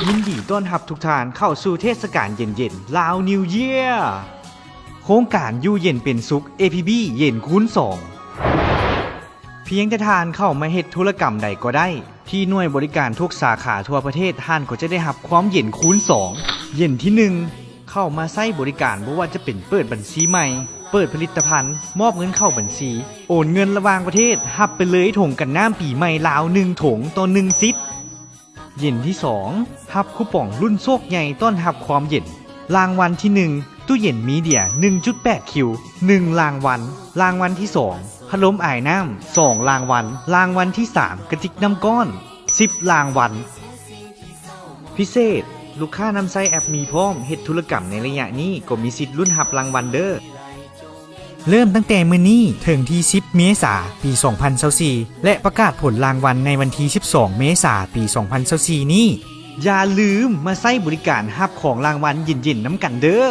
ຍິນດີຕ້ອນຮັບທຸກທ່ານເຂົ້າສູ່ເທດສະການເຢັນໆ Lao New Year ໂຄງການຢູ່ເຢັນເປັນສຸກ ເອ ພີ ບີ ເຢັນຄູນສອງ. ພຽງແຕ່ທ່ານເຂົ້າມາເຮັດທຸລະກຳໃດກໍໄດ້ ທີ່ໜ່ວຍບໍລິການທຸກສາຂາທົ່ວປະເທດ, ທ່ານກໍຈະໄດ້ຮັບຄວາມເຢັນຄູນສອງ. ເຢັນທີໜຶ່ງ ເຂົ້າມາໃຊ້ບໍລິການ ບໍ່ວ່າຈະເປັນເປີດບັນຊີໃໝ່, ເປີດຜະລິດຕະພັນ, ມອບເງິນເຂົ້າບັນຊີ, ໂອນເງິນລະຫວ່າງປະເທດ, ຮັບໄປເລີຍຖົງກັນນ້ຳປີໃໝ່ລາວໜຶ່ງຖົງຕໍ່ໜຶ່ງສິດ. ເຢັນທີສອງ ຮັບຄູປອງລຸ້ນໂຊກໃຫຍ່ຕ້ອນຮັບຄວາມເຢັນ. ລາງວັນທີໜຶ່ງ ຕູ້ເຢັນມີເດຍໜຶ່ງຈຸດແປດຄິວ ໜຶ່ງລາງວັນ. ລາງວັນທີສອງ ພັດລົມອາຍນ້ຳ ສອງລາງວັນ. ລາງວັນທີສາມ ກະຕິກນ້ຳກ້ອນ ສິບລາງວັນ. ພິເສດ, ລູກຄ້ານຳໃຊ້ແອັບມີພ້ອມເຮັດທຸລະກຳໃນໄລຍະນີ້ກໍມີສິດລຸ້ນຮັບລາງວັນເດີ້. ເລີ່ມຕັ້ງແຕ່ມື້ນີ້ເຖິງທີສິບເມສາ ປີສອງພັນຊາວສີ່ ແລະ ປະກາດຜົນລາງວັນໃນວັນທີສິບສອງເມສາ ປີສອງພັນຊາວສີ່ນີ້. ຢ່າລືມມາໃຊ້ບໍລິການຮັບຂອງລາງວັນເຢັນໆນຳກັນເດີ້.